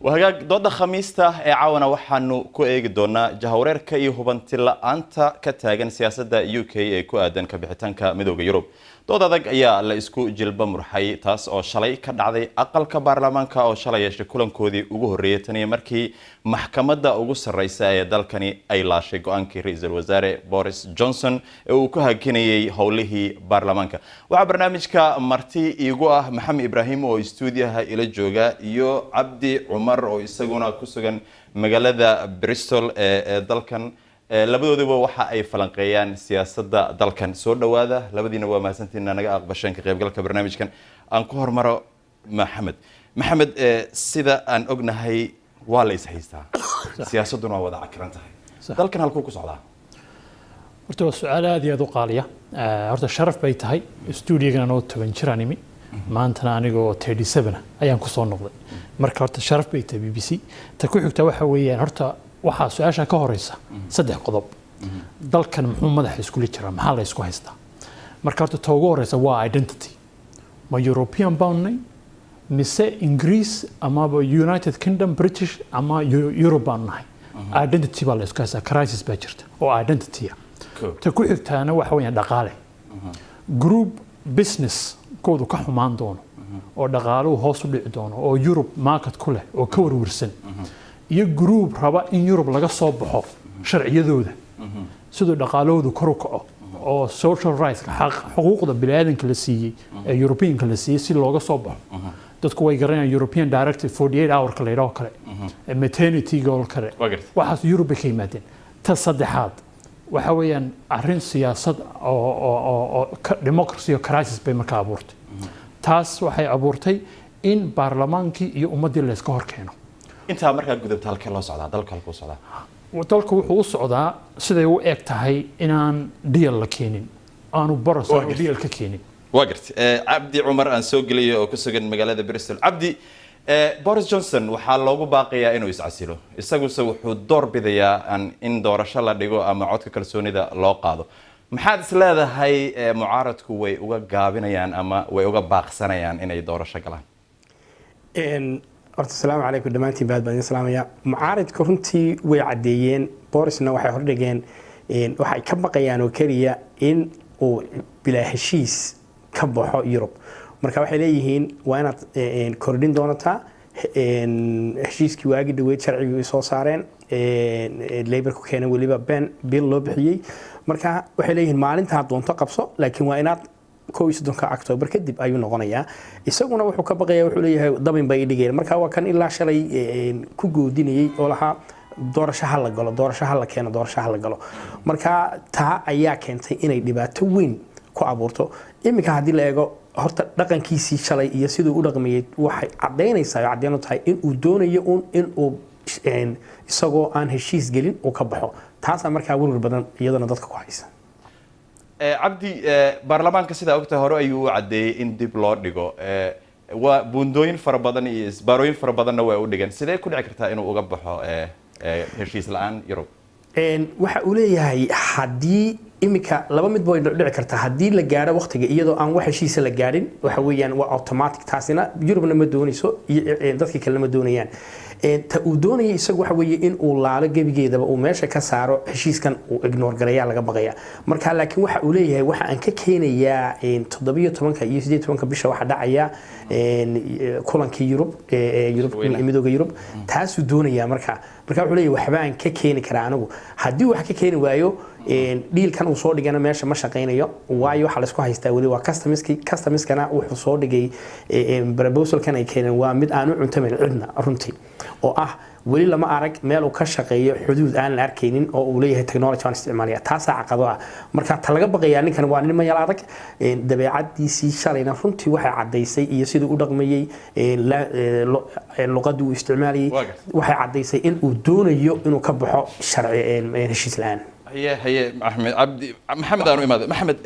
Wahagaag, dooda Khamiista ee caawana waxaanu ku eegi doonaa jahawareerka iyo hubanti la-aanta ka taagan siyaasadda UK ee ku aadan kabixitaanka Midowga Yurub. Dood adag ayaa la isku jilba murxay, taas oo shalay ka dhacday aqalka baarlamaanka oo shalay yeeshay kulankoodii ugu horreeyay taniyo markii maxkamadda ugu sarreysa ee dalkani ay laashay go-aankii ra-iisul wasaare Boris Johnson ee uu ku hakinayay howlihii baarlamaanka. Waxaa barnaamijka marti iigu ah Maxamed Ibraahim oo istuudiyaha ila jooga iyo Cabdi Cumar oo isaguna ku sugan magaalada Bristol ee dalkan. Labadooduba waxa ay falanqeeyaan siyaasadda dalkan. Soo dhawaada labadiina, waa mahadsantiina naga aqbasheen ka qaybgalka barnaamijkan. Aan ku hormaro Maxamed. Maxamed, sida aan ognahay waa la is haystaa, siyaasadduna waa wada cakiran tahay. Dalkan halkuu ku socdaa? Horta waa su-aal aad iyo aad u qaaliya. Horta sharaf bay tahay stuudiyagan anoo 10 jiraan imi, maantana anigoo 37 ayaan kusoo noqday. Marka horta sharaf bay tahay BBC. Ta ku xigta waxa weeyaan, horta waxaa su-aasha ka horeysa saddex qodob. Dalkan muxuu madaxa iskula jiraa? Maxaa la isku haystaa? Marka horta ta ugu horeysa waa identity. Ma European baannay mise Ingiriis amaba United Kingdom, British ama Europe baanu nahay? Identity baa la isku haystaa, crisis baa jirta oo identity ah. Ta ku xigtaana waxa weeyaan dhaqaale. Group business koodu ka xumaan doono oo dhaqaaluhu hoos u dhici doono oo Europe market ku leh oo ka warwarsan, iyo group raba in Europe laga soo baxo sharciyadooda siduu dhaqaalahoodu kor u kaco oo social rights, xuquuqda bini'aadanka la siiyey ee Europeanka la siiyey, si looga soo baxo. Dadku way garanayaan European Directive 48 hourka la yidhaho kale, maternity oo kale, waxaas Europe bay ka yimaadeen. Ta saddexaad waxa weeyaan arrin siyaasad oo democracy oo crisis bay markaa abuurtay. Taas waxay abuurtay in baarlamaankii iyo ummaddii la iska hor keeno. Intaa markaa gudubta, halkee loo socdaa? Dalka halkuu socdaa? Dalku wuxuu u socdaa, siday u eg tahay, inaan deal la keenin, aanu Boris aanu deal ka keenin. Waa gartay. Cabdi Cumar aan soo geliyo oo ku sugan magaalada Bristol. Cabdi, Boris Johnson waxaa loogu baaqayaa inuu iscasilo, isaguse wuxuu door bidayaa in doorasho la dhigo ama codka kalsoonida loo qaado. Maxaad is leedahay mucaaradku way uga gaabinayaan ama way uga baaqsanayaan inay doorasho galaan? Horta asalaamu calaykum dhammaantiin, baad baan idin salaamaya. Mucaaridka runtii way caddeeyeen, Borisna waxay hordhigeen waxay ka baqayaan oo keliya in uu bilaa heshiis ka baxo Yurub. Marka waxay leeyihiin waa inaad kordhin doonataa heshiiskii waagi dhaweyd, sharcigii soo saareen Labourku keenay, weliba Benn Bill loo bixiyey. Marka waxay leeyihiin maalintaa doonto qabso, laakiin waa inaad 31-ka October kadib ayuu noqonayaa. Isaguna wuxuu ka baqaya, wuxuu leeyahay dabin bay dhigeen. Marka waa kan ilaa shalay ku goodinayay oo lahaa doorasho ha la galo, doorasho ha la keeno, doorasho ha la galo. Marka taa ayaa keentay inay dhibaato weyn ku abuurto. Iminka haddii la eego horta dhaqankiisii shalay iyo siduu u dhaqmayay, waxay caddaynaysaa oo caddeyn u tahay in uu doonayo uun in uu isagoo aan heshiis gelin uu ka baxo. Taasaa markaa werwer badan iyadana dadka ku haysa. Cabdi, baarlamaanka sidaa ogtahay hore ayuu u caddeeyey in dib loo dhigo. Waa buundooyin fara badan iyo isbaarooyin fara badanna way u dhigeen. Sidee ku dhici kartaa inuu uga baxo heshiis la-aan Yurub? Waxa uu leeyahay haddii iminka laba midba way dhici kartaa. Haddii la gaadho waqtiga iyadoo aan wax heshiisa la gaadhin, waxa weeyaan waa automatic. Taasina Yurubna ma doonayso, dadkii kalena ma doonayaan. Ta uu doonaya isagu waxa weeye in uu laalo gebigeedaba, uu meesha ka saaro heshiiskan, uu ignore gareeyaa laga baqaya. Marka laakiin waxa uu leeyahay waxa aan ka keenayaa 17-ka iyo 18-ka bisha waxa dhacaya kulankii Yurub, Yurub, Midooda Yurub. Taasuu doonayaa. Marka wuxuu leeyahay waxbaan ka keeni karaa anigu. Haddii wax ka keeni waayo, dealkan uu soo dhigana meesha ma shaqaynayo, waayo waxaa laisku haystaa weli waa customski. Customskana wuxuu soo dhigay, proposalkan ay keeneen waa mid aan u cuntamayn cidna runtii, oo ah weli lama arag meel uu ka shaqeeyo xuduud aan la arkaynin oo uu leeyahay technology aan isticmaalaya. Taasaa caqado ah. Marka ta laga baqayaa ninkan waa nin mayal adag. Dabeecadiisii shalayna runtii waxay caddaysay iyo siduu u dhaqmayey, luqadii uu isticmaalayay, waxay caddaysay in uu doonayo inuu ka baxo sharci heshiis la-aan. Haye haye, Axmed Cabdi Maxamed aanu imaado. Maxamed,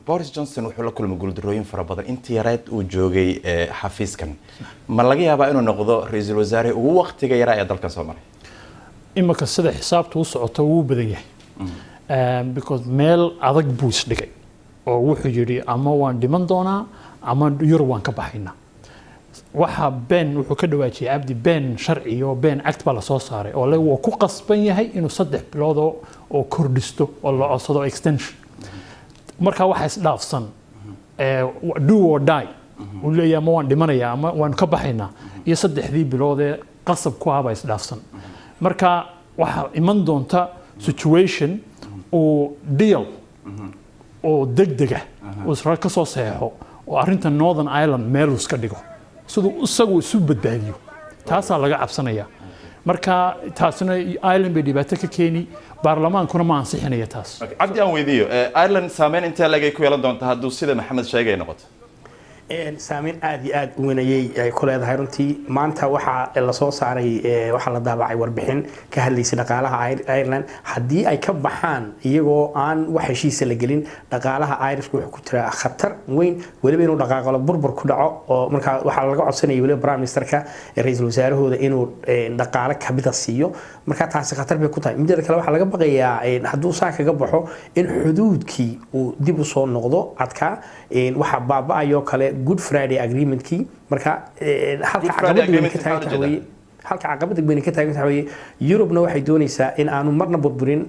Boris Johnson wuxuu la kulmay guuldarrooyin fara badan intii yareed uu joogay xafiiskan. Ma laga yaabaa inuu noqdo ra-iisul wasaare ugu waqtiga yaraa ee dalkan soo maray? Imika sida xisaabta u socoto wuu badan yahay, because meel adag buu isdhigay oo wuxuu yidhi ama waan dhiman doonaa ama Yurub waan ka baxaynaa. Waxa Ben wuxuu ka dhawaajiyey Cabdi, Ben sharci oo Benn Act baa lasoo saaray oo le wuu ku qasban yahay inuu 3 bilood oo kordhisto oo la codsado extension. Marka waxa isdhaafsan do or die uu leeyahay, ama waan dhimanayaa ama waan ka baxaynaa, iyo 3dii bilood ee qasab ku ah baa isdhaafsan. Marka waxaa iman doonta situation uu deal oo degdega uu Israel ka soo saxeexo oo arrinta Northern Ireland meel uu iska dhigo siduu isagu isu badbaadiyo. Taasaa laga cabsanaya. Marka taasina Ireland bay dhibaato ka keeni, baarlamaankuna ma ansixinaya taas. Okay, Cabdi, aan weydiiyo, Ireland saameyn intee le'eg ay ku yeelan doonta hadduu sida Maxamed sheegay noqoto? Saameyn aad iyo aad u weyn ayay ay ku leedahay runtii. Maanta waxaa lasoo saaray, waxaa la daabacay warbixin ka hadlaysay dhaqaalaha Ireland. Haddii ay ka baxaan iyagoo aan wax heshiisa la gelin, dhaqaalaha Irishku wuxuu ku jiraa khatar weyn, weliba inuu dhaqaaqalo burbur ku dhaco. Oo markaa waxaa laga codsanaya weliba prime ministerka, ra-iisul wasaarahooda, inuu dhaqaale kamida siiyo. Marka taasi khatar bay ku tahay. Mideeda kale, waxaa laga baqayaa hadduu saa kaga baxo in xuduudkii uu dib u soo noqdo adkaa. Waxaa baaba-ayoo kale Good Friday Agreementkii. Marka halka Good Friday caqabada weyn ka Agreement taagan maxaa tahay loo weeye, halka caqabada weyn ka taagan tahay weeye, Yurubna waxay doonaysaa in aanu marna burburin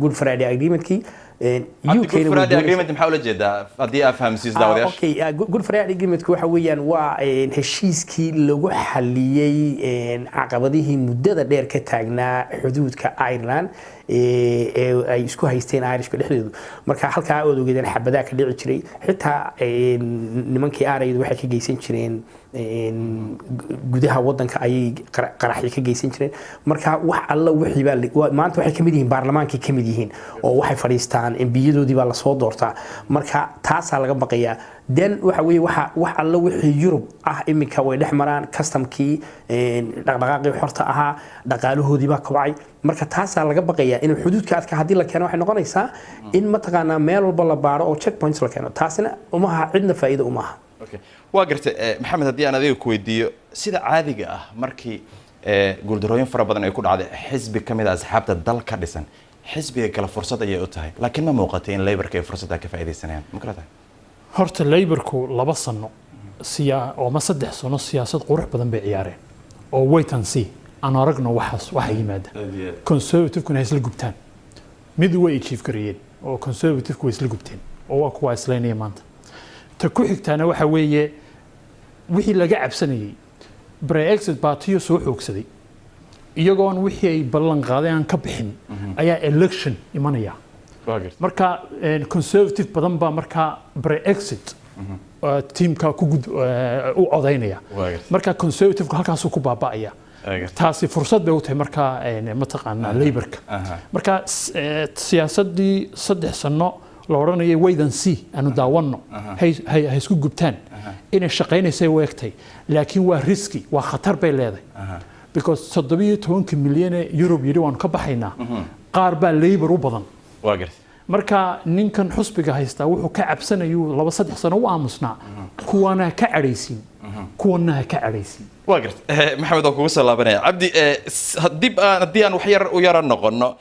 Good Friday Agreementkii. Cabdi, UK Good na way Friday doonaysaa. Agreement maxaa ula jeedaa, haddii aa fahamsiiso daawadayaasha? Okay, Good Friday Agreementku waxa weeyaan waa heshiiskii lagu xaliyey caqabadihii muddada dheer ka taagnaa xuduudka Ireland ee ay isku haysteen Irishka dhexdoodu. Marka halkaa ood ogeedeen xabadaa ka dhici jiray, xitaa nimankii aaraydu waxay ka geysan jireen gudaha wadanka ayay qaraxyo ka geysan jireen. Marka wax alla wixii baa maanta waxay kamid yihiin baarlamaankay kamid yihiin oo waxay fadhiistaan, MP-yadoodii baa lasoo doortaa. Marka taasaa laga baqayaa. Then waxa weeye waxa wax alla wixii Yurub ah iminka way dhex maraan, customkii, dhaqdhaqaaqii xorta ahaa, dhaqaalahoodii baa kobcay. Marka taasaa laga baqayaa inuu xuduudka adka haddii la keeno, waxay noqonaysaa in mataqaanaa meel walba la baaro oo checkpoints la keeno. Taasina umaha cidna faa'iido umaha. Okay. Waa gartay. Maxamed, haddii aan adiga ku weydiiyo, sida caadiga ah markii guuldarooyin fara badan ay ku dhacday xisbi ka mid ah asxaabta dal ka dhisan, xisbiga kale fursad ayay u tahay, laakiin ma muuqatay in Labourka ay fursadda ka faa'iidaysanayaan? Ma kala tahay? Horta Labourku 2 sano siyaa oo ma 3 sano siyaasad qurux badan bay ciyaareen oo wait and see, aan aragno waxaas waxa yimaada, Conservative-kuna ha isla gubtaan. Mid way achieve gareeyeen oo Conservative-ku way isla gubteen oo waa kuwa islaynaya maanta. Ta ku xigtaana waxa weeye wixii laga cabsanayay, Brexit Party-yo soo xoogsaday iyagoon wixii ay ballan qaadeen aan ka bixin ayaa election imanaya. Waa gartay. Marka Conservative badan baa markaa Brexit teamka ku u codaynaya. Waa gartay. Marka Conservative halkaasuu ku baaba'aya. Waa gartay. Taasi fursad bay u tahay markaa mataqaanaa Labourka. Marka siyaasaddii 3 sano la odhanayay wait and see, aanu daawanno, hay isku gubtaan, inay shaqaynaysay u egtay, laakiin waa risk, waa khatar bay leedahay, because 17ka milyan ee Yurub yidhi waanu ka baxaynaa, qaar baa Labour u badan. Waa gartay. Marka ninkan xusbiga haystaa wuxuu ka cabsanayuu 2-3 sano u aamusnaa, kuwana ha ka cadhaysiin, kuwana ha ka cadhaysiin. Waa gartay. Maxamed, waan kugu soo laabanaya. Cabdi, dib aan haddii aan wax yar u yara noqono,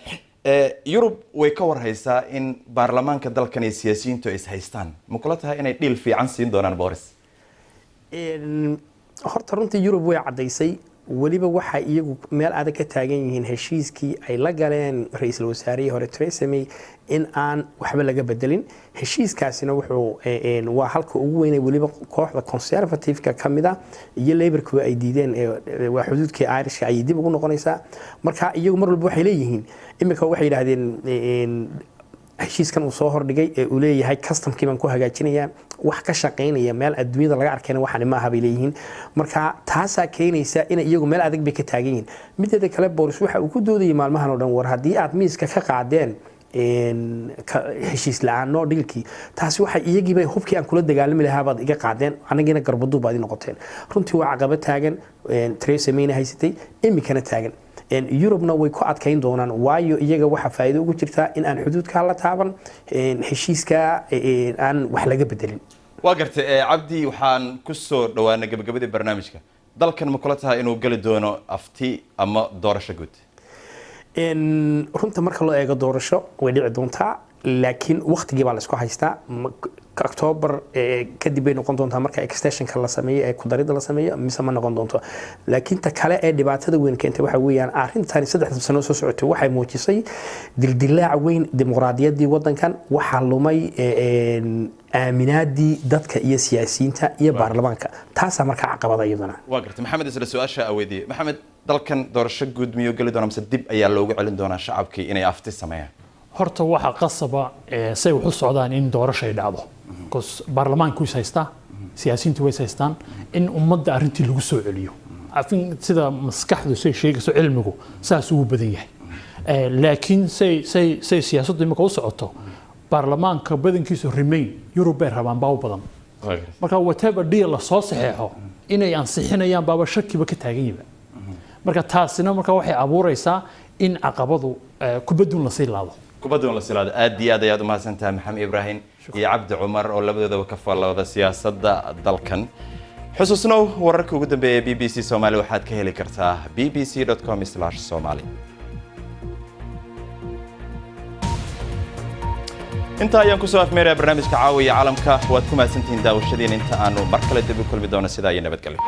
Yurub way ka warhaysaa in baarlamaanka dalkan iyo siyaasiyiintu ay is haystaan. Ma kula tahay inay deal fiican siin doonaan Boris? Horta runtii Yurub way caddaysay. Weliba waxay iyagu meel adag ka taagan yihiin heshiiskii ay la galeen ra-iisul wasaarihii hore Theresa May in aan waxba laga bedelin. Heshiiskaasina wuxuu waa halka ugu weynay weliba kooxda Conservative-ka ka mid a iyo Labourkuba ay diideen, waa xuduudkii Irishka ayay dib ugu noqonaysaa. Marka iyagu mar walba waxay leeyihiin, iminka waxay yidhaahdeen heshiiskan uu soo hordhigay ee uu leeyahay customkii baan ku hagaajinayaa, wax ka shaqaynaya meel adduunyada laga arkayna waxani maaha bay leeyihiin. Marka taasaa keenaysa inay iyagu meel adag bay ka taagan yihiin. Mideeda kale, Boris waxa uu ku doodayay maalmahan oo dhan, war haddii aad miiska ka qaadeen heshiis la-aan, no dealkii, taasi waxay iyagiiba hubkii aan kula dagaalami lahaa baad iga qaadeen, anagiina garbaduu baad i noqoteen. Runtii waa caqabad taagan Theresa Mayna haysatay, iminkana taagan. Yurubna way ku adkayn doonaan, waayo iyaga waxaa faa'iido ugu jirtaa in aan xuduudkaa la taaban, heshiiska aan wax laga bedelin. Waa gartay. Cabdi, waxaan ku soo dhawaanay gabagabadii barnaamijka. Dalkan ma kula tahay inuu geli doono afti ama doorasho guud? Runta marka loo eego, doorasho way dhici doontaa. Laakiin waqtigii baa la isku haystaa. October kadib bay noqon doontaa marka extensionka la sameeyo ee kudarida la sameeyo, mise ma noqon doonto? Laakiin ta kale ee dhibaatada weyn keentay waxa weeyaan arrintani 3 sano soo socotay waxay muujisay dildilaac weyn dimuqraadiyaddii waddankan. Waxaa lumay aaminaadii dadka iyo siyaasiyiinta iyo baarlamaanka. Taasaa markaa caqabada iyaduna. Waa gartay, Maxamed. Isla su-aasha aweediye, Maxamed, dalkan doorasho guud miyuu geli doonaa, mise dib ayaa loogu celin doonaa shacabkii inay afti sameeyaan? Horta waxaa qasaba say wax u socdaan in doorasho ay dhacdo, because baarlamaanku is haystaa, siyaasiyiintu way is haystaan, in ummadda arrintii lagu soo celiyo. I think sida maskaxdu say sheegayso, cilmigu saas ugu badan yahay. Laakiin say siyaasaddu imika u socoto, baarlamaanka badankiisu Remain Yurub bay rabaan baa u badan. Marka whatever deal la soo saxeexo inay ansixinayaan baaba shakiba ka taagan yiba. Marka taasina marka waxay abuuraysaa in caqabadu kubaddun lasii laado. Kubadda la silaado. Aad iyo aad ayaad umahadsantahay, Maxamed Ibraahim iyo Cabdi Cumar, oo labadoodaba ka faallooda siyaasadda dalkan. Xusuusnow, wararka ugu dambeeya ee BBC Soomaali waxaad ka heli kartaa bbc.com/somali. Intaa ayaan kusoo afmeeraya barnaamijka Caawiya Caalamka. Waad ku mahadsantihiin daawashadiin. Inta aanu mar kale dib u kulmi doono, sidaa iyo nabadgelyo.